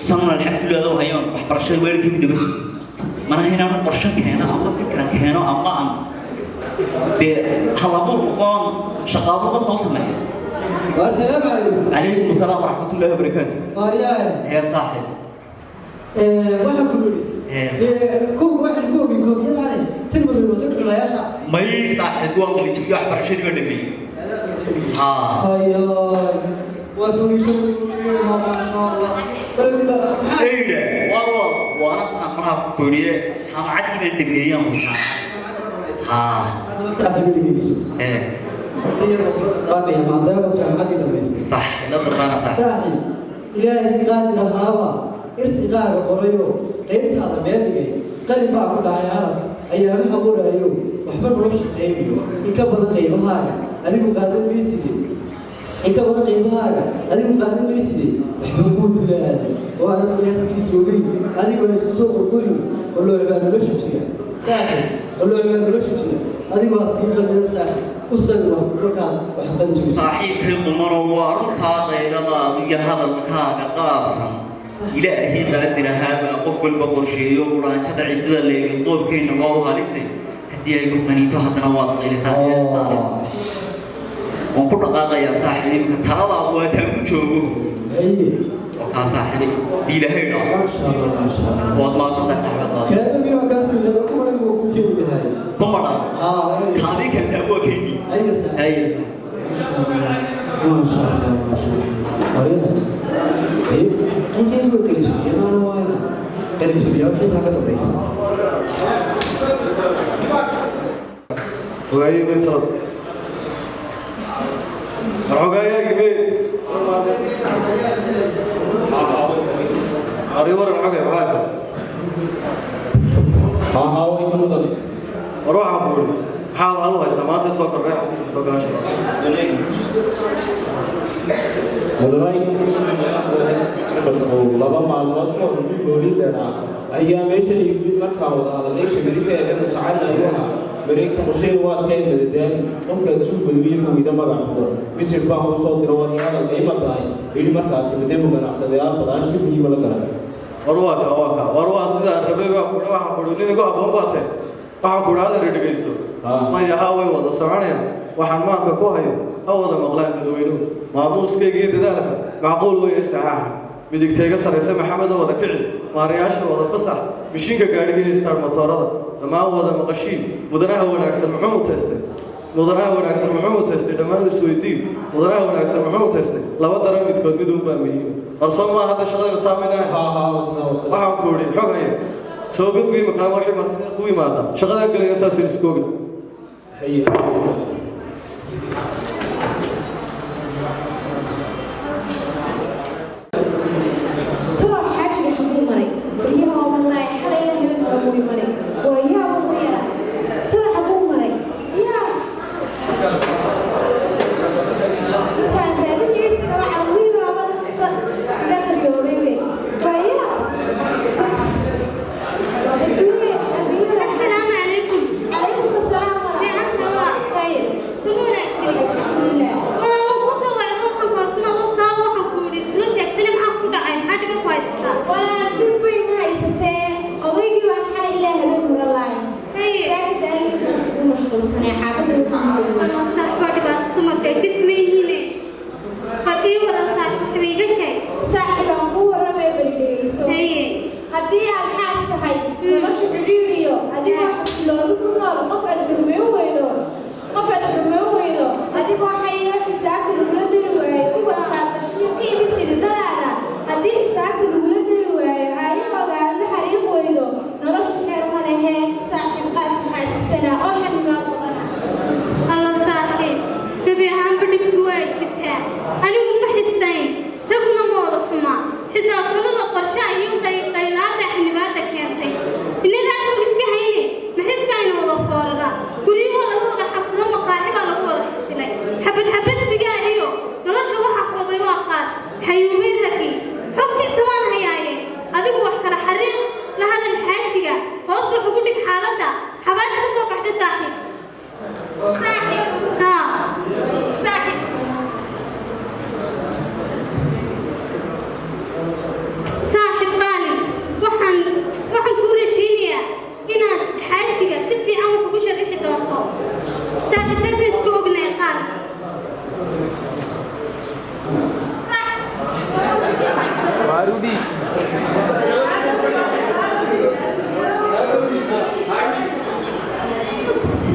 Sanuna alxamdulilah adoo hayo waxbarashada weelkii dhibas mana inaan qorshe keeno ama fikran keeno ama aan dee halabuur noqon shaqaabo dad loo sameeyo. والسلام عليكم. Calaykum asalaam waraxmat ullahi wabarakaatu. Maaryaay. Hee saaxib. Waxaan ku yidhi dee kow waxaan ku ogin koofiyad macalin tilmaamay wata dhulayaasha. May saaxib, waan qalinjabiyo, waxbarashadii baa dhameeyey haa. Hayo, waa soo iisho, maasha Allah. Eyda waa waana taan maraha ku kooriye, jaamacaddii baan dhameeyaan haa. Haddaba saaxiib, dhegeyso. Ee. Qaabaya maadaama jaamacaddii dhamaysay. Sax, ila dardaana sax. Saaxiib, ilaahay qaadir ahaaba irsiqaaga qorayo, qaybtaada meel dhigay. Qalin baa ku dhacay carab ayaamaha qoraayo, waxba nolosha qaybiyo in ka badan qaybahaaga adigu qaadan mayside, in ka badan qaybahaaga adigu qaadan mayside. Waxba kuu dulaaday oo aanan qiyaastiisa ogeyn, adigoo isku soo qorqorin. Qallooc baa nolosha jira saaxiib, qallooc baa nolosha jira. Adigoo sii qalbina saaxiib, u sabir wax markaad wax qalin jiriso. Saaxiibkay qumano, waa runtaa qayradaadu iyo hadalkaaga qaabsan. Ilaahay qaadir ahaabaa qof walba qorsheeyo. Quraanjada ciddada leegin qoobkeenna waa u halisay. Haddii ay ku qaniinto haddana waad qaylisaa. Ee saaxiib, waan ku dhaqaaqayaa saaxiib, imika taladaadu waa taan ku joogo. Haye. Waa kaa saaxiibay, hadii ilaahay idhaa. Maasha Allah, maasha Allah. Waad maasantahay saaxiibad, maasan. Kaadami waa kaa suulay ku maran uu ku keeni yahay. Ku madhan. Haa. Kaadii kantaa waa keeni. Haye saaxiib. Haye. Maasha Allah, maasha Allah. Haye haye, qalbiga qalin jabiyana waa qalin jabiya, wixii taa ka dambaysa. Xogaayey may talad war xogaayagi may ari waran xogay maxaa haysaa? Haa, way ka mudan. War waxaan ku iri, maxaad alu haysaa maanta soo kordhay xafiiska soo galasha? Mudanay, mashquul 2 maalmood ka hor wiil moolid leedhaa ayaa meeshan igu yimid. Markaan wada hadalnay, shamadi ka eegan mutacalli ayuu ahaa. Mareegta qorsheyn waa teen madadaali qofkaad suug madowiye ka weyda magac buran misir baan kuu soo diro, waad ii hadal qiima tahay yidhi. Markaad timidee bu ganacsadayaal badan shir muhiima la garan. War waa ka, waa ka, war waa sidaa rabay baa ku waxaan ku iri, nin igu habboon baa tahay. Waxaan ku iri, hadal dhegeyso. Maya, haa, way wada soconayaan. Waxaan maanka ku hayo ha wada maqlaan dadweynuhu. Maamuuskayga iyo dadaalka macquul weeye saxaaxa. Midigtayga sarraysa Maxamed oo wada kici, maarayaasha wada fasax, mishiinka gaadhiga iyo star motoorada dhammaan wada maqashiin. Mudanaha wanaagsan muxuu mutaystay? Mudanaha wanaagsan muxuu mutaystay? Dhammaan isweydiin. Mudanaha wanaagsan muxuu mutaystay? Laba daran midkood mid uun baa muhiim. Qarsoon maa hadda shaqadaynu saamaynahay. Haa haa, wasna wasna. Waxaan ku idhi xog haya soo gudbi makaa waxay martida ku yimaada shaqadan gelaya, saasaynu isku ogna. Haye. Talow xaajiga xaguu maray? Baryaha oo manaay xalay la habeen hore muu imanay. Waa yaaba ugu yara. Talow xaguu maray? Yaa intaan raadinaya isaga waxaa wiigaaba la qaryoobay we. Waa yaa adduunya adduunyada. Asalaamu calaykum. Calaykum asalaam. Fiican waa. Khayr. Kuma wanaagsan.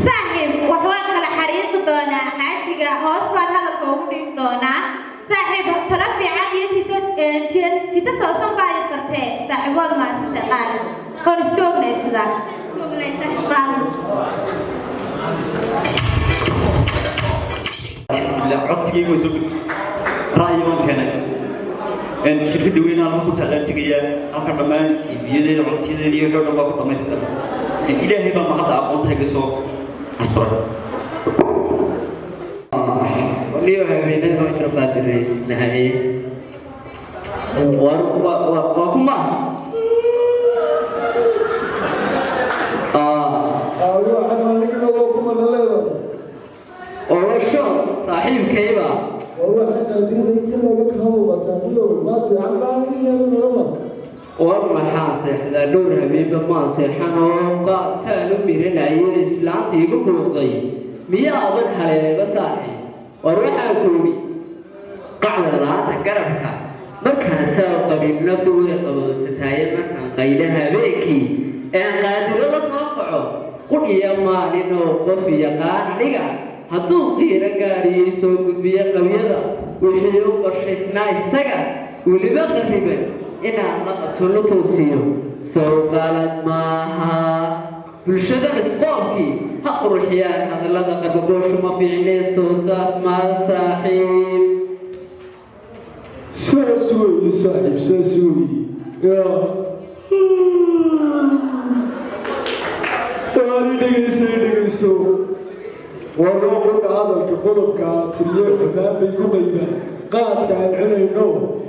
Saaxiib, wax waan kala xariiqi doonaa. Xaajiga hoos baan hadalka ugu dhigi doonaa. Saaxiib, talo fiican iyo jito jito toosan baa i fartee. Saaxiib, waad mahadsantay qaali. Hor iska ognay sidaa. Iska ognay, saaxiib qaali. Alxamdulilah, codsigayga way soo gudbtay, ra'yi baan keenay. Shirkadda weyn halkan ku taalaan tegayaa, halkan dhammaan CV-yadeeda, codsiyadeeda iyo wixii oo dhan baa ku dhamaystiran. Ilaahay baa mahadda aqoontayga soo asturay. Niyo habeenada waan kala qaadiraysnahay. War waa kuma? Orasho saaxiibkayba. War maxaa seexdaa? Dhowr habeenba maa seexan oo qaad saan u miranayay islaanta igu buuqday. Miyaa adan haleelayba, saaxiib? War waxaa kuuhi qacda laanta garabka markaan saa qabin naftu way qabowsataaye. Markaan qaylo habeenkii ee qaadiro la soo kaco qudh iyo maalin oo qof yaqaan aniga hadduu qiiro gaariyey soo gudbiyo qabyada wixii u qorshaysnaa isaga weliba qarriban inaan la qato la toosiyo sow qalad maaha. Bulshada isqoobkii ha qurxiyaan hadallada qabagooshu ma fiicnee. Soo saas maa, saaxiib? Saas weeye, saaxiib, saas weeye. Yaa taani, dhegayso, dhegayso. Waa loo qordha hadalka qodobka tiriye xumaan bay ku qaybaan qaadka aan cunayno.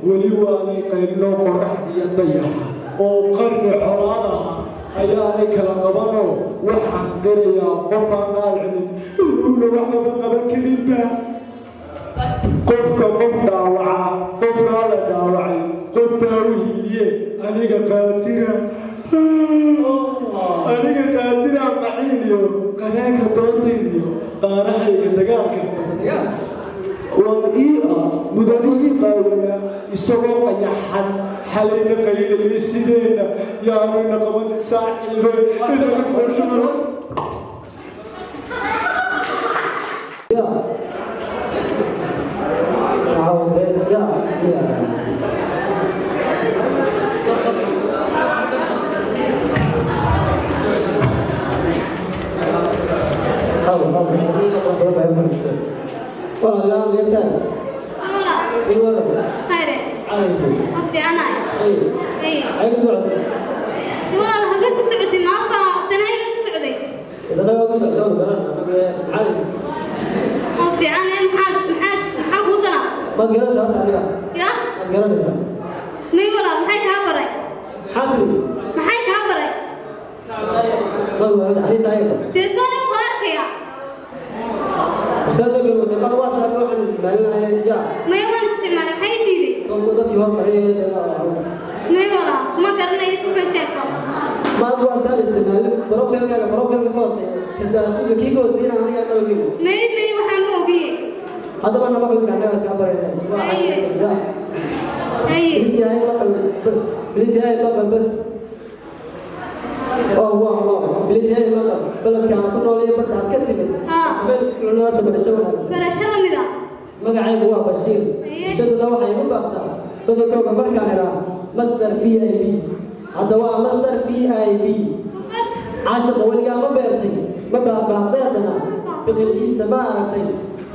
Weli waanay qaylino qoraxda iyo dayaxa oo qarni colaad aha ayaanay kala qabanoo. Waxaan qirayaa qofaan qaal cunin inuuna waxbaba qaban karinba. Qofka qof dhaawaca, qofkaa la dhaawacay qof baa u hiiliye. Aniga qaadira, aniga qaadira maciin iyo qareenka doontaydiyo qaarahayga dagaalka waa ii ah mudanihii qaawanaa isagoo qayaxan xalayna qaylayay sideenna yaanuyna qabanin, saaxiibe, inaga qosharo. Ya. Ya, bismillah. Haw, haw. Walaalayaal, leertaan. Walaal. Hayre. Calayso. Ma fiicanahay. Ay. Ay. Ay ku socotay. Walaal, halkeed ku socotay maanta? Tanahayga ku socday. Wadana waa ku socota garan anaga calayso. Ma fiicanahay, maxaa kuu dana? Maad garanaysaa horta aniga? Ya? Maad garanaysaa? May walaal, maxay kaa baray? Maxaa tiri? Maxay kaa baray? Dad waa xariis ayaga. Dee soo nin ku arkaya. Masaajidka wadamada WhatsApp waxaan isticmaalinahay ya. May, waan isticmaalay, maxay diiday? Soo dadkii hormaray. May walaal, ma garanayo, isu ka sheeko. Maad WhatsApp isticmaalin profile-kaaga, profile-ka ka hooseeya kada adduunka kii ka hooseeyana aniga ma ogeyn. May, waxaan ma ogiye. Haddaba nama qalbi annaga iska barayna waa ya. Haye. Bilis yahay maqal, bilis yahay maqal bas. Oh wow wow, bilis yahay maqal. Baladka aan ku noolyahay barta aad ka timid. Meel horta barasho wanaagsan. Barasho la mid ah. Magacaygu waa Bashiir. Bulshaduna waxay igu baaqtaa badankooga markaan idhaa Master VIP. Hadda waa Master VIP. Caashiqa weligaa ma beertay? Ma baaqbaaqday? Haddana biqilkiisa ma aragtay?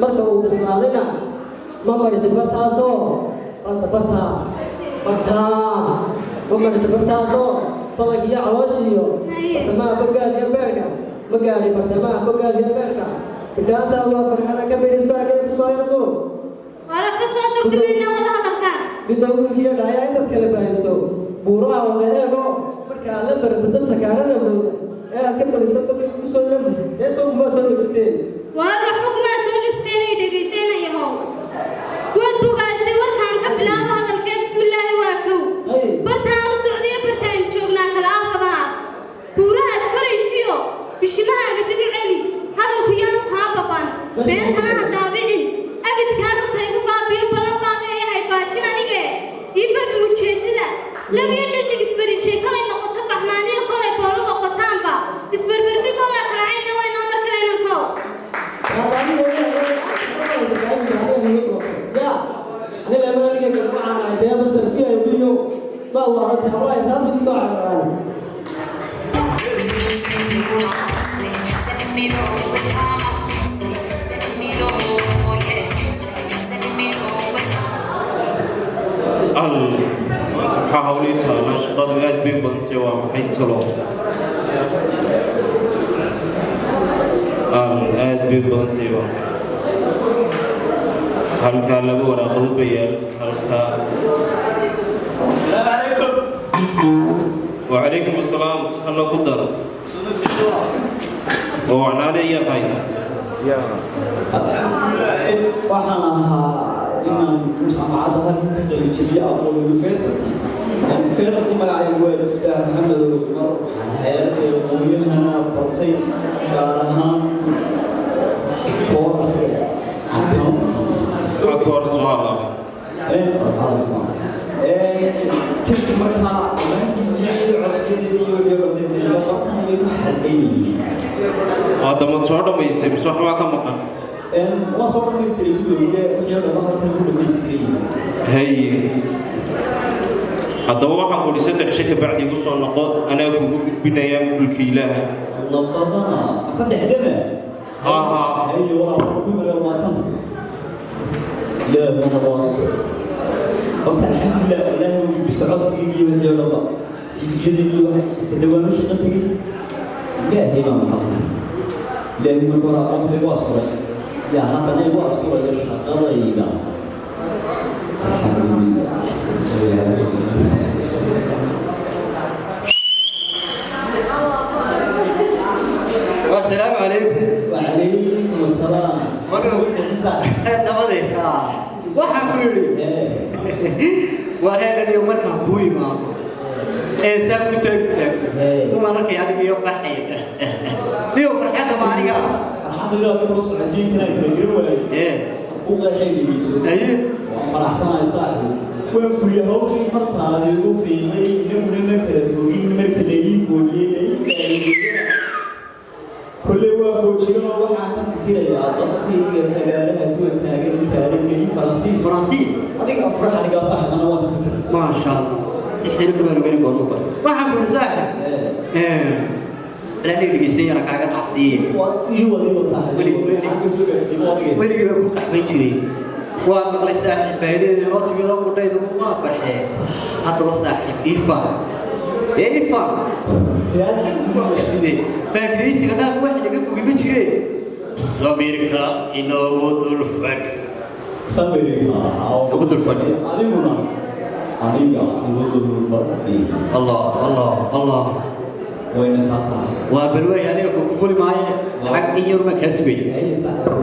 Marka uu bislaadayna ma marisay bartaasoo barta bartaa bartaa ma marisay bartaasoo badankiiyo calooshiiyo bartamaha bogaad iyo beerka ma gaadhay? Bartamaha bogaad iyo beerka bidhaantaa waa farxada ka bidhisfaagee kusoo yarduro. Waa waxba soo durdumayna wada hadalkaan. Midowgiiyo dhacyaa intaad kala baahiso buuraha wada eego marka aad la barato dad sakaarada mooda ee aad ka badiso bogayga kusoo nafis ee soo kuma soo nafisteen. Waa waxba kuma soo nafseenay, dhegaysanaya how. Waad bogaasay warkaan ka bilaabo hadalkee. Bismillaahi, waa kow. Bartaan u socdiyo bartaan joognaa kala ah labadaas. Buurahaad koraysiyo bishimahaaga dib u celi. Hadalku yaanu kaa baban. Beentana ha daabicin. Abidkaa runta igu baabiyo ballan baan leeyahay baajin anige. Ii babi ujeedada. Lab Labiyo dhadig isbariijay kolay noqoto baxnaaniyo kolay boolo noqotaanba isbarbardhigoo waa kala cayna waynoo mar kale inankow. Al maanta maxaa hawlii taala? Shaqadu aad bay u badantay. Waa maxay talo? Al aad bay u badantay. Waa halkaa laba waraaqadood ba yaal halkaa. وعليكم السلام. هلا قدر وعنالي يا هاي. Waxaan ahaa inaan jaamacadda halkan ka qalinjabiye Aqoon University. Feraski magacaygu waa Iftaax Maxamed Cumar. Waxaan hay'adda aqoonyahana bartay, gaar ahaan course accounting. Course waa laba. Kadib markaa dhammaan codsiyadeedii iyo wixii dhammaystiray bartan ayay ku xaldaynayeen. Hadda soo dhamaysay mise waxbaa ka maqan? Waa soo dhamaystiray, gudoomiye. Wixii oo dhan halkan ku dhamaystiray. Haye, haddaba waxaan ku idhi 3 cisho ka bacdi igu soo noqo, anaa kugu gudbinayaa mulkiilaha. Labadana saddexdaba. Aha. Haye, walaa waan ku imanaya. Maadsanta Ilaahu mana waasto. Horta alxamdulilah, Ilaahay wuu gudbista codsigeygii wixii oo dhanba, CV-yadeydii waxay dawaano shaqo tegey. Ilaahay baa mahad. Ilaahay marka hore aqoonta igu asturay, yaa haddana igu asturaya shaqadayda. Alxamdulilah. والسلام عليكم. وعليكم السلام. Nabadee. Waxaan ku yidhi waa reer markaan kuu imaado ee saa ku soo istaagso uma markay adiga iyo farxaya iyo farxadda ma aniga. Farxadda adiga la socotiin inaan kala garan waayay u qeexay. Dhegeyso, waan faraxsanahay saaxiib. Waan fuliyey hawshii fartaada igu fiiqay. Inaguna ma kala fogin marka laii fooliyey laii faa'iideeyey. Kolley waa foojiganoo waxaan ka fikirayaa dadkayga fagaaraha kuwa taagan intaanan gelin Faransiis. Faransiis. Adiga afrax anigaa saaxiibana waan ka fikira. Maasha Allah, tixdina kumaan ogani goormuu bartay. Waxaan ku yidhi saaxiib, ilaa dhegeysan yara kaaga tacsiiye. Ii wad, ii wad saaxiib. Waxaan ka soo gaarsiiyo adiga. Weligii baa ku qaxban jiray. Waa maqlay saaxiib faa'iidadeeda oo timid oo qudhayda waa farxee. Haddaba saaxiib, ifaan ee ifaan waa sidee faakiraysiga dhaaf wax naga fogi ma jire, samirka inoogu dul fadhi. Samirka ugu dul fadhi. Adiguna aniga ugu dul fadhi. Allah, Allah, Allah. Wayna taa saaxiib. Waa balwaay adiga ku fuli maaye, lacag in yar ma kaa sugaya. Haye saaxiib.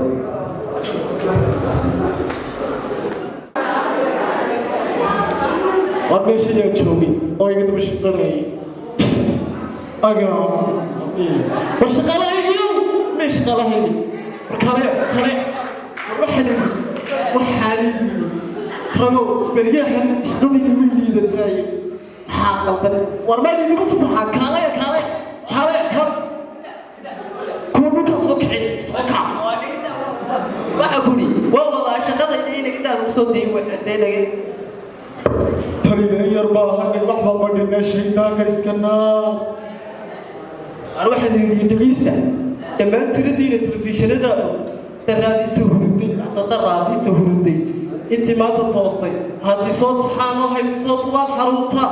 War meesha yaa joogay oo iga daba shaqanayay? Aga war shaqaalahaygiyo mee shaqaalahaygi? War kale kale, war waxaan waxaan idin rago beryahan shaqadayda way liidataay. Maxaa qaldan? War meel idinku fasaxaa. Kaalaya, kaalaya, kaalaya, kaal kuwa dhulkaa soo kicin, soo kac. Waxa ku yidhi waa wadaa shaqadayda inaga intaan ugu soo dayin dee naga. Taliya, in yar baa hadhay, waxba ma dhinna, shaydaanka iska naar. Aan waxaan yidhi dhegeysta dhammaan tiradiina telefishinada daraadinta huruday, daraadinta huruday intii maanta toostay hasi soo tuxaan oo haysi soo tubaan xarunta.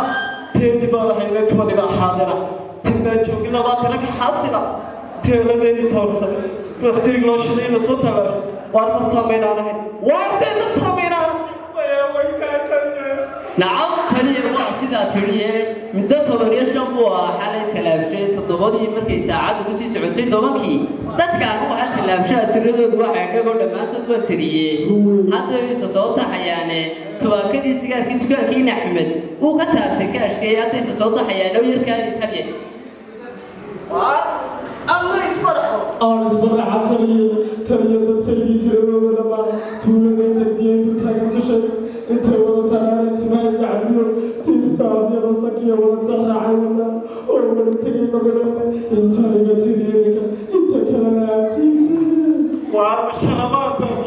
Teedi baan ahaydee tubani baa xaadira, tin baa joogin 20 rag xaasila teeladeedii toorsan ruux tirig loo shiday la soo tabaasho. Waar tartaa maynaan ahayn? Waar dee tartaa maynaan? Nacam taliya, waa sidaa tiriye. Muddo 15 buu ahaa xalay tallaabshay 7-dii markay saacaddu kusii socotay 10-kii. Dadkaan waxaa tallaabshaha tiradoodu waxaa inagoo dhammaantood waa tiriyey. Hadda isa soo taxayaane tubaakadii sigaarkii dukaankii Axmed uu ka taabtay kaashkay. Hadda isa soo taxayaane oo yarkaani taliya. Aan isbaraxa taliye, taliya. Dadkaygii tiradooda dhammaan tuuladayda diintu taagan dushay intay wada tanaaneen timahayga cabiyo tiifka. Kitaabiyada sakiya wada tixraacay wada oo wada tegay noqdeen inta laga tiri iminka inta kalena aantiisadeen. Waar sharabaad baa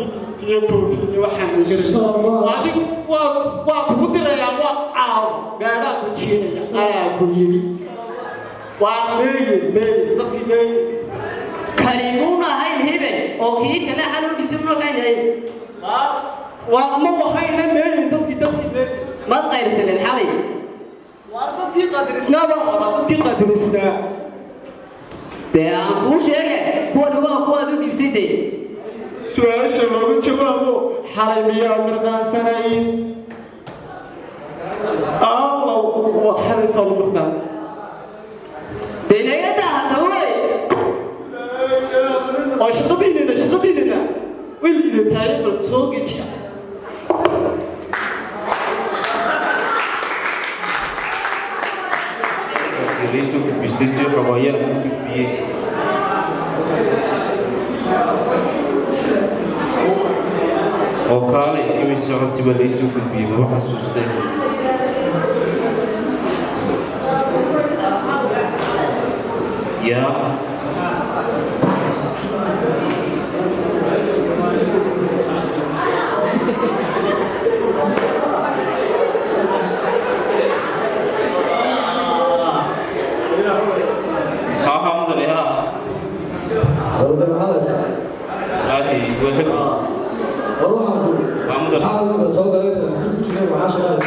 iyo koofiyada waxaan Sharabaad. Adigu waa kugu dirayaa, waa caaw gaadhaa ku jiinaya anaa ku yidhi waa meeye meeye dadkii meeye. Kani muuna ahayn hebel oo kii kale xal u dhigtay muuna ahayn hebel. Waa ma wahayna meeye dadkii meeye. Ma qayrsanen xalay. Waar dadkii qadirisnaa baa qabaa dadkii qadirisnaa. Dee aan kuu sheege kuwan waa kuwaad u dhibtay dee. Su-aasha looga jawaabo xalay miyaa mirqaansanayn? Allow waa xalay soo mirqaan. Dee naga daa haddaba wey. Oo shaqadiinina way liidataaye bal soo gejiya. Laysoo gudbistay si xogayaan ku gudbiyey. Oo kaalay, imise codsiba laysoo gudbiyey? Maba xasuustay. Yaa haa haa mudane haa. Warba maxaad? Aadi wehel. War waxaan ku Waa mudane. Maxaa imika soo galay isku jireen? Maxaa shaqada?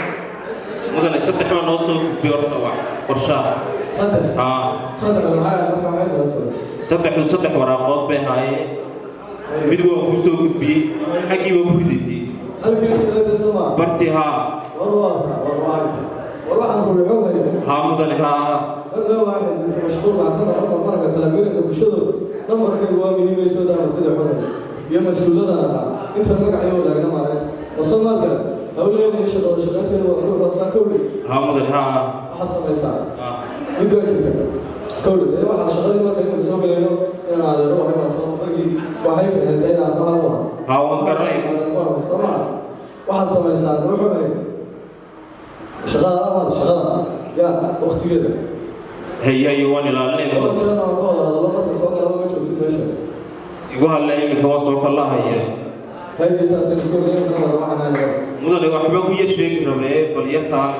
Mudane, saddex baa noo soo gudbiyey horta wax qorshaha. Saddex? Haa. Saddex maxaa marka maxay kala soo? Saddexdu saddex waraaqood bay ahaayeen. Mid waa kuu soo gudbiyey, xaggii baa ku ridatay. Halkii ilada soo barti haa. War waa saa war waa war waxaan ku xogay. Haa mudane haa. Marka waxay mashquul baa ka noqon marka kala gelinka bulshadu nambarkay waa muhiimayso daamatida xogay iyo mas'uulada lahaa inta magacyo wadaagna maaray wasamaadka hawleena iyo shaqada shaqaynteena waa ku basaa kowli. Haa mudane haa. Waxaad samaysaa mid baa jirta kowli ee waxaad shaqadii marka inuu soo galayno inaan adeero waxay baato markii waxay keeneen dee inaan abaha u Haa, waan garanay. Soo maa waxaad samaysaa wuxuu ahay shaqada amaad shaqada yaa waqtigeeda. Hay hay, waan ilaalinay mudane. Qorshana waa ka wada hadallo marka soo galaba ma joogtid meesha. Igu hadla, iminka waan soo kallahaya. Hay, saasay isku leeyahay wada waxaan Mudane, waxba ku yar sheegi rabee bal yar kaale.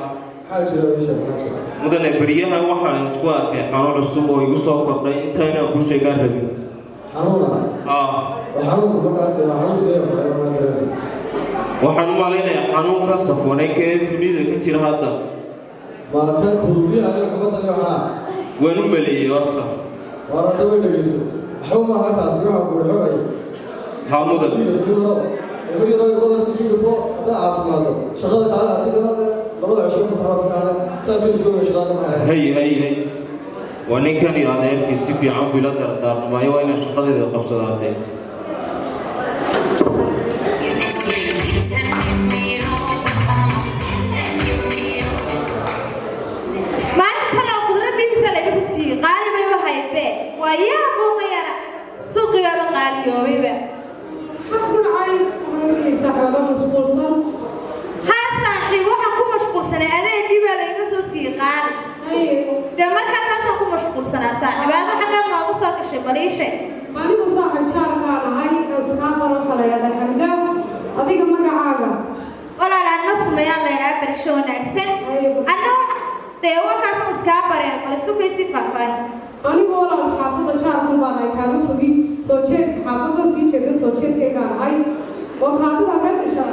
Maxaa jira meesha? Maxaa jira? Mudane, beryahan waxaan isku arkay xanuun cusub oo igu soo kordhay inta inaan kuu sheegaan rabin. Xanuuna? Haa. Waa xanuunku markaas waa xanuun see waxay ma dareemsan? Waxaan u malaynayaa xanuunka safwaneenka ee dunida ka jira hadda. Waa kan kurubiyaha iyo xumadda iyo waxaa? Waan u maleeyey horta. War hadda way dhegeyso, waxba maaha kaasi. Waxaan ku xogay. Haa mudan. Siga sii wado ugu yaro ibadaas ku sii dhufo haddaad caafimaaddo shaqada kaale haddii kalena labada cisho fasaxaad iskaale saasay usoo shaqada ka baxaya. Hay hay hay, waa ninkan iyo adeerkii si fiican buu ila dardaarmaayo, waa inaan shaqadeeda qabsadaadee. Maalintan oo qudradiisa laga soo siiyey qaali bay u haydbe waa yaabo mayana suuqigaaba qaaliyoobayba. Maxaa ku dhacay? Waxaan arkaysaa xoogaa mashquulsan. Haa saaxiib, waxaan ku mashquulsanay adeegii baa layga soo siiyey qaali. Dee markaa taasaan ku mashquulsanaa saaxiib. Aada xaggaad nooga soo gashay bal ii sheeg. Anigu saaxiib jaarkaan ahay, iskaaqan waxaa la yidhahdaa Xamda. Adiga magacaaga? Walaal, adna sumayaan la idhaha, barasho wanaagsan. Anna dee waxaas iskaa bareen bal isu kaysi faahfaahi. Anigu walaal xaafadda jaarkun baan ahay, kaaga fogi soo jeedka xaafadda sii jeeda soo jeedkaygaan ahay oo kaadigu halkee gashaa?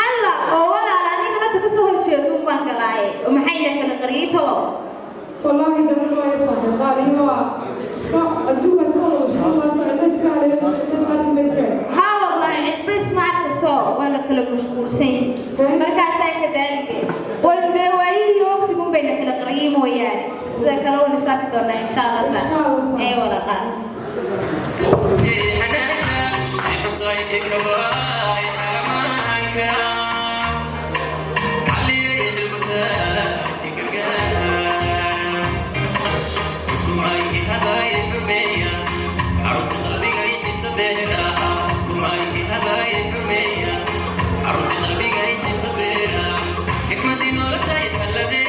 Alla oo walaal, aniga hadda kasoo horjeeduun baan galaaye oo maxayna kala qariyey talow? Wallaahi garan maayo saaxiib qaali, waa iska adduunka iska wada mashquulkaa socda iska haleelaysa cidna saari maysee. Haa wallaahi, cidba isma arkayso, waa la kala mashquulsan yahay markaasaa kadaalike way dee waayihii waqtigun bayna kala qariyey mooyaane sida kale waan is arki doonaa insha Allah saa ee walaqaa. Xikmadii nolosha.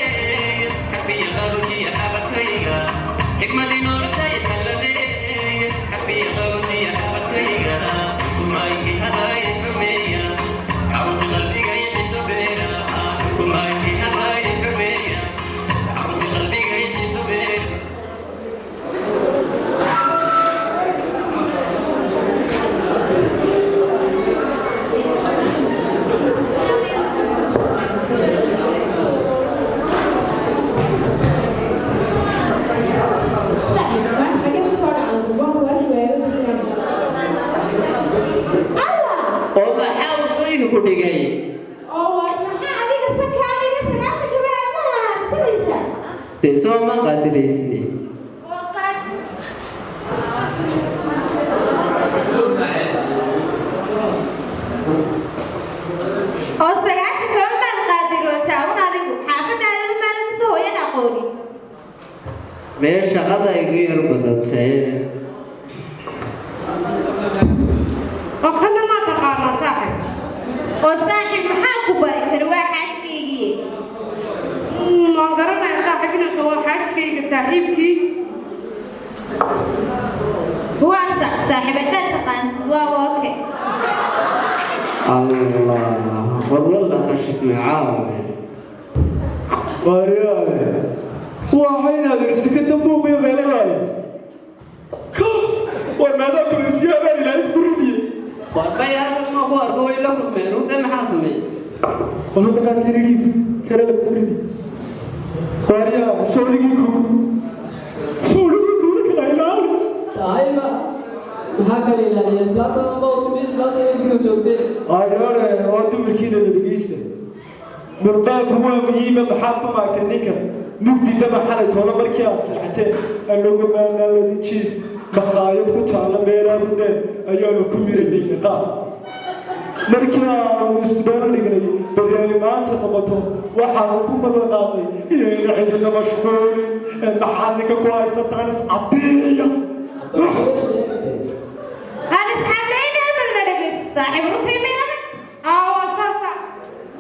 Dee soo ma qaadiraysni? Oo 90 kama maad qaadirootaa un adigu xaafadaada maalin soo hooyan aqoonin. Mee, shaqada igu yar badatay. Oo kana maa taqaanaa, saaxib? Oo saaxiib, maxaa ku bari kani? Waa xaajigaygii. Waan garanaya saaxib, inanka waa xaajigayga saaxiibkii. Waa sax saaxiib, haddaad taqaantid waa okay. Allah, war walla khashifna caawe. Waariyaaye, waxaynaad irsikada buuqiyo qeelanaaye ka war maadaa kulisiyaa baan Ilaahay ku ridiyey. War bay, halkan ma ku arko, way la kulmeen runta, maxaa sameeyey? Walada qaadkeena dhiib kale lagu ridi. Waaryaa, sooligii kuula kala ilaali. Tahayba maxaa kala ilaaliya? Islaantada ma utimi, islaantada guriga joogtay. Aynoore, oo dumarkiina la dhegeysta. Murqaanku waa muhiima. Maxaad ku maagtay ninka mugdi daba xalay toona markii aad seexateen? Anagu maanaaladin jiif, makhaayad ku taalla meelaadu dheer ayaanu ku miranay qaab. Markii aanu isdheero dhignay beri ay maanta noqoto, waxaanu ku ballan qaadnay inayna cidina mashquulin. Ee maxaad ninka ku haysataan? Iscadeeya. Aan iscadayna, balna dhegeyso saaxiib, runtii meelaha. Aa, waa saasa.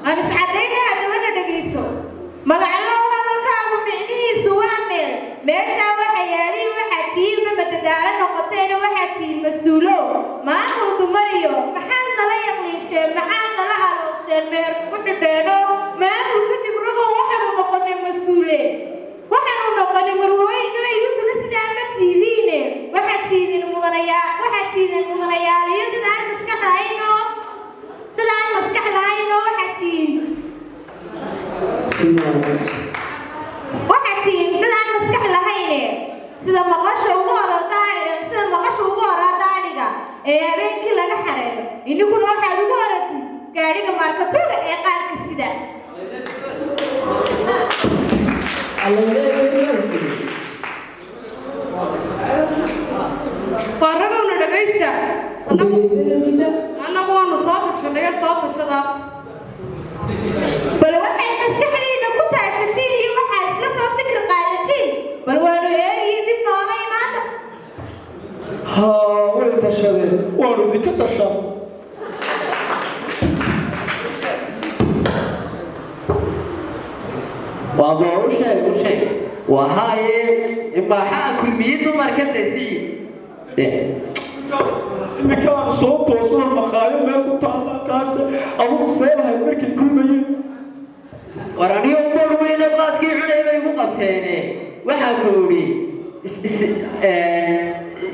Aan iscadayna, haddaba na dhegeyso. Magaclow, hadalkaagu micnihiisu waa meel meeshaa waxa yaaliin, waxaad tihiin ma madadaalo noqoteena, waxaad tihiin mas-uulo maamul dumariyo. Maxaad nala yaqliisheen? Maxaad nala aloosteen? Meher kugu xidheeno maamul kadib rogow, waxaanu noqonay mas-uule, waxaanu noqonay marwooyin. Oo idinkuna sidaa ma tiidiine, waxaad tiidin mudanayaa, waxaad tiidin mudanayaal iyo dad aan maskax lahayn oo dad aan maskax lahayn oo waxaad tihiin dad aan maskax lahayne, sida maqasha ugu horaa daadhiga ee habeenkii laga xareeyo, iniguna waxaad ugu horatid gaadhiga maarkatuga ee qaadka sida. Alla, Ilaahay weydiimaadaysa. Waa ragowna dhagaysta. Ku dhegaysanaysidda. Annagu waanu soo tashanay, soo tashadaad. Bal waxay maskaxdiina ku taashatiin iyo waxaa isla soo fikir qaadatiin, bal waanu eegiyo dib nooga imaada. Haa, way tashadeen, waanu idinka tashan. Waaba u sheeg, u sheeg, wahaaye maxaa kulmiyey dumarka desi? Iminkaan soo toosano maqaayo meel ku taalla kaas adugu seelahay markay kulmayeen. War anigo bor weyne qaadkii cunay bay igu qabteene. Waxaa ku idhi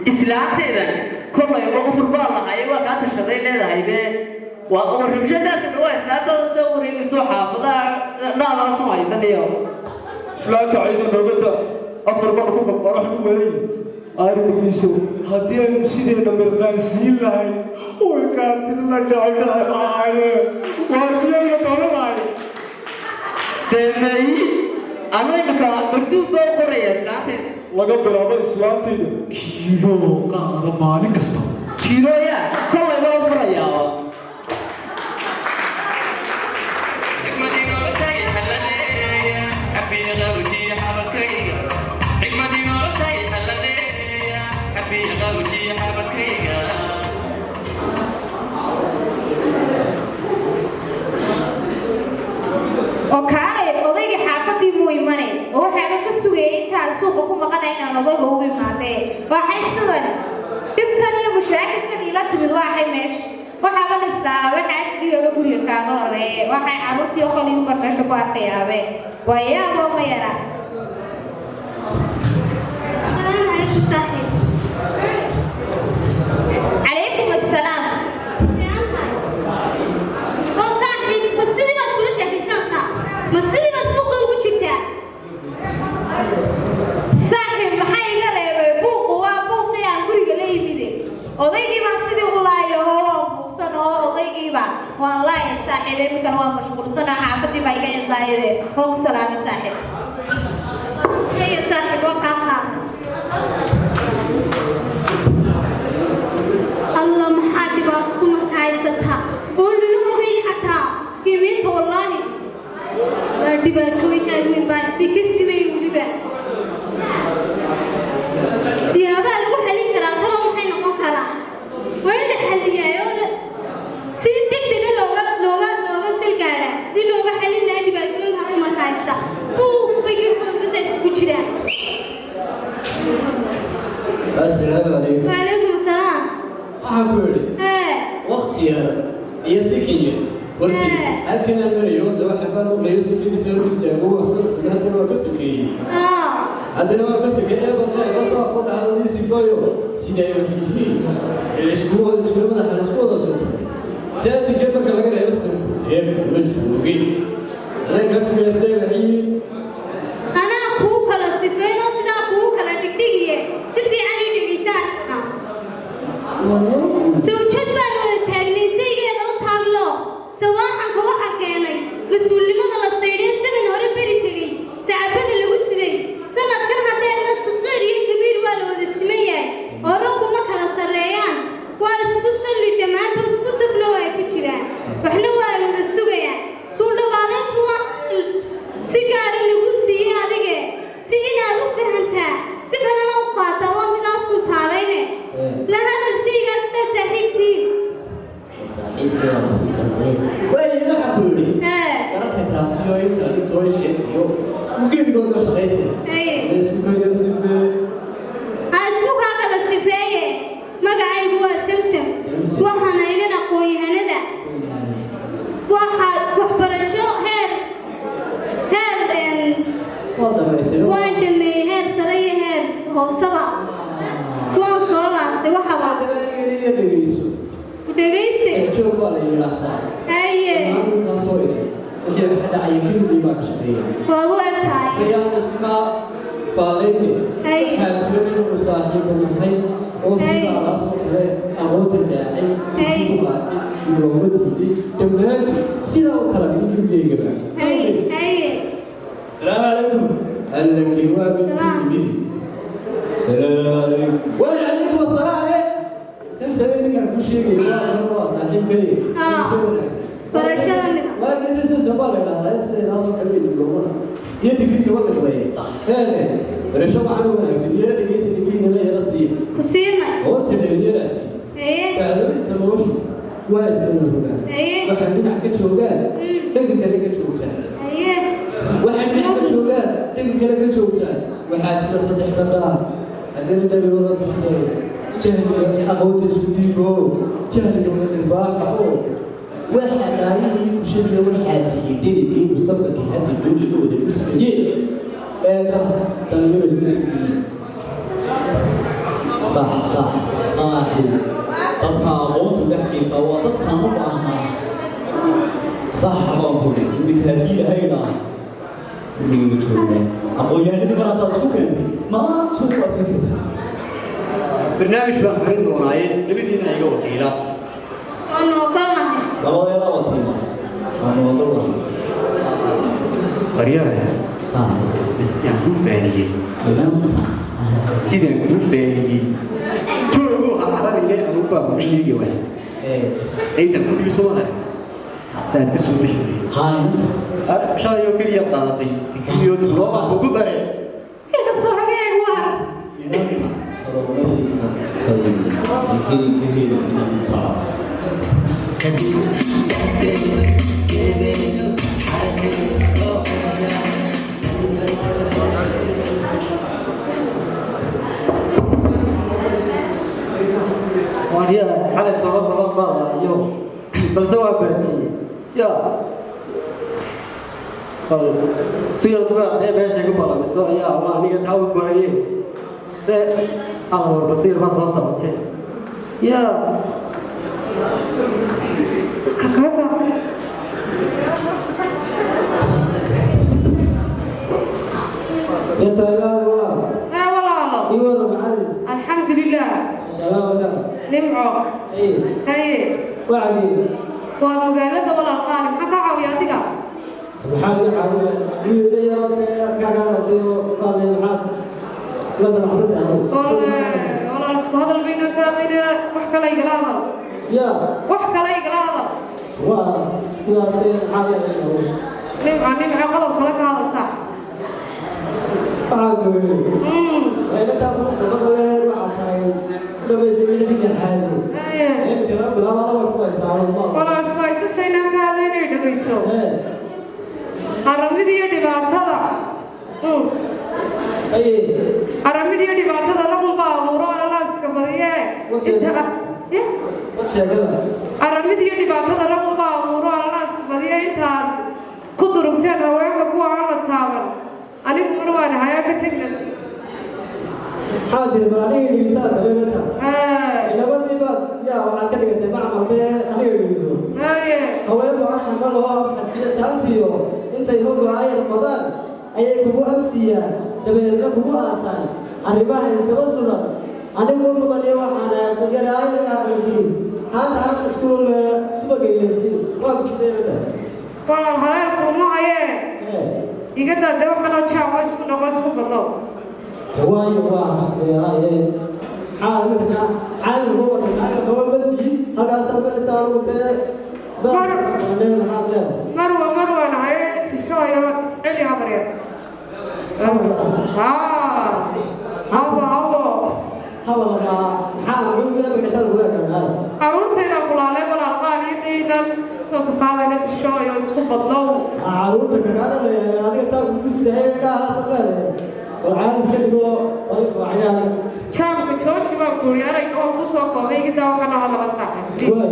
islaanteedan kollayba ufur baa lahay, waa kaa tashaday leedahay be. Waa warrabshadaas waa islaantada soo wareegayso xaafadaha dhaadaasu haysanayo. Islaanta ciidan noogada afar baan ku qabqarax u weeyey arrigiisu. Haddii aynu sideena mirqaansiin lahayn, way qaatilna dhacdhacaaye waa miyayna doonanahay? Demeyi anu imika marduuf baa u qoraya islaanteeda. Laga bilaabo islaantayda kiilo qaada maalin kasta. Kiilooya kollayba u furayaa. Oo kaalay, odaygii xaafadii muu imanay? Oo waxaaba ka sugayay intaan suuqa ku maqanay inaan odayga ugu imaadee. Waxay sidan dhibtan iyo mushaakilkan iila timid, waxay meesha waxaaba dhistaa, waxa ajigiyooba guriga kaaga horeeye, waxay carruurtii oo qolii umar meesha ku arkayaabe. Waa yaaboo ma yara. Asalaamu calaykum saaxiib. Calaykum assalaam. Fiican tahay? Oo saaxiib, ma sidii baad iskula sheekaysanaysaa? Ma sidii baad buuqa ugu jirtaa? Saaxiib, maxaa iga reebay buuqu? Waa buuqii aan guriga la yimide. Odaygii baan sidii u laayo oo waan buuqsan oo odaygiiba waan laaya saaxiib. Iminkana waan mashquulsan oo xaafadii baa iga cidlaayade. Oo ku salaamay saaxiib. Haya saaxiib, waa kaa qaaday. Alla, maxaa dhibaato dumarka haysataa oo lala ogeyn xataa miskiimiinta? Wallaahi waa dhibaatooyin aad weyn baa istii ka simay. Weliba siyaabaha lagu xalin karaa talo maxay noqon karaa? Waa in la xaliyaa oo si degdega looga silgaadhaa si looga xalin lahaa dhibaatooyinka dumarka haysta. Buuq bay garkooda saas ugu jiraan. Assalaamu calaykum. Wacalaykum asalaam. Waxaan ku idhi, hee, waqti yar iyo sikin yar horti halkan aan marayo se waxa baan maqlayo sikadiisa lagu istaago, waa soo socday, haddana waa ka sokeeyey, haddana waa ka sokeeyey. Ee balqay la soo afo dhacdadii sifayo sida ay wax yihiin ee la iskugu wada jiro, madaxa la isku wada sotay saatigee marka laga reebo sanku ee ma joogay adaa kaa sugaya sida ay wax yihiin. Anaa kuu kala sifeynoo sidaa kuu kala dhigdhigiye, si fiican ii dhegaysaan. Sawjad baan wada taagnay saygeeda u taaglo. Sawaaxanka waxa keenay mas-uulnimada la saydhee saban hore beri tegey sacabada lagu siday. Sanadkan hadeerna saqiir iyo kabiir waa la wada siman yahay oo raggu ma kala sarreeyaan, waa isku salli dhammaantood, isku safna waa ay ku jiraan, waxna waa ay wada sugayaan. Suuldhabaaleyntu waa si gaara lagu siiyey adige, si inaad u fahantaa si kalena u qaataa waa midaasuu taalayne. La hadal siigaa sidaa saaxiibtiin. Saaxiibkay waa masii qalday waayo. Waxaan ku idhi, garatay taasi oo inta dhigtoo sheegtayo gebigood ma shaqaysa la isku kayar sifee. Ha isku kaa kala sifeeye. Magacaygu waa Samsam, waxaana inan aqoon-yahanada, waxaa waxbarasho heer waa dhamaysay. Waan dhameeyey heer sare iyo heer hooseba waan soo laastay waxaba. Iyo dhegeyso. Dhegayste. Joog baa la yidhaahdaa. Haye. Maamulkaasoo idin wixii waxa dhacaya keligii baa ka shaqeeya. Waad u eg tahay. Ayaan iskaa faalayne. Haye. Waxaa jira inuu saaxiibo nahay oo sidaa la soo kale aqoonta daacay ku qaatay, diblooma diiday, dhammaantood sidaa u kala dhigay gebigeygaba. Haye, haye. Salaamu calaykum. Allakii waa binti. Salaamu calaykum. Wacalaykum asalaam. Samsame, ninkaan ku sheegaya waa saaxiibkay. Barashada nidaam. Waa inta samsam baa la idhahdaa, sidaasoo kale bay dibloomada iyo digriga la dhiqday. Ee barasho waxaan wanaagsan yara dhegeysa, dhigiina la yara siiya. Ku siinay. Horta dhalinyaraati. Haye. Dhacdooyinka noloshu waa iskala rogaan. Haye. Waxay dhinac ka joogaan dhanka kale ka joogtaan. Haye. Waxay dhinac ka joogaan dhanka kale ka joogtaan. Waxaa jira saddex dhadhaan haddana dhaliwooda bislay jahliga iyo aqoonta isku dhiibo, jahliga wada dhirbaaxa oo waxa dhaayihii bulshadiya waxaa tihiin dhididkii mustaqbalkii hadda dhow laga wada dhismayeen eedhaha dhalinyaro isdhigii. Sax, sax, saaxiib. Dadka aqoontu dhex jiifa waa dadkaan u baahnaa. Sax baan ku idhi, iminka haddii ilaahay idhaa kulligooda joognaa aqoon-yahanadii mar haddaad isku keentay maanta waad fikirtaa. Barnaamij baan xarin doonaaye, labadiina iga wakiila. Waanu ogolnahay. Labadeeda wakiila waanu ogolnahay. Qaryare, sidaan kuu faaniyey, sidaan kuu faaniyey, joogo ha cararine, anugu baa kuu sheegi waay intaan ku dhibi soo haddaad ka soo bixi shalay oo keliya qaadatay digriyo diblooma kugu dare. Iga soo hagaag waar. Waaryaa, xalay toban toban baa iyo balse waa baajiyey ya tuyar dubaaqdee meeshay ku balamiso ayaa waa aniga taa u gohaye se awarba tuyar baa soo socotee ya kakasa. Inta ilaa walaal. Haa walaalo. Iwara macadis. Alxamdulilah. Salaam walaal. Nimco. Haye. Wacdi. Waa magaalada walaal qaali, maxaa kaa caawiya adiga? Maxaa iga caawiya? Wiil yaroo kaagaa oo qaaleen. La damacsantay adigu. Walaal, isku hadal bayna kaadayna, wax kale igala hadal. Yaa. Wax kale igala hadal. Waa sidaasee, maxaa leedahay? Nimca, Nimca, qodob kale ka hadal, saax. Waxaa gooyey intaa quruxda badan leh waxaa tahay dhamaystay lixdii lixaadi imika laga bilaabo laba ku haystaa. Walaal, isku haysashaynaan ka hadlay inay dhegayso. Haramida iyo dhibaatada. Haramida iyo dhibaatada lagunba abuuro alalaaska badiye. Inta haramida iyo dhibaatada lagunba abuuro alalaaska badiye, intaad ku durugteen haweenka kuwa aan la taaban. Anigu mar waan hayaa ka tegnas. Maxaa tiri? Bal aniga dhegeysaa dabeelata labadiiba yaa waxaad ka dhigatay macmal dee. Aniga dhegeyso, haweenku arxan ma laho, xadkiyo saantiyo intay hoga ayar qodaan ayay kugu absiiyaan, dabeedna kugu aasaan arrimaha isdaba sugan. Anigu maqaliyo waxaan aasagaraayarka ingiriis haanta halka iskuul subagaylaysi waa kusideebada. Walaal, haleel kuuma hayee. Iga daa dee, waxaanoo jaamo isku noqo, isku badno. Waayo, waa xusneeyaye, maxaa iminka caamil gobolka caamil qaba badii halkaasaad maraysaa adugu dee maxaad leedahay? Marwa, marwa nahaye, xishooyo, isceli habaryar. Haa, habo habo. Maxaa cunuga markashaad kula karnaa? Caruurtayda kulaalay, walaal qaaliyadaydan isku soo safaadayna, xishooyo, isku badnow. Caruurta kakaadalaya adiga saa kugu sidahay dhaahaasad leedahay, bal caadi iska dhigo waxyaale. Jaamka jooji baan ku yiri, erayga oo ku soo koobay, iga daa waxaan hadala saaxiib. Waay.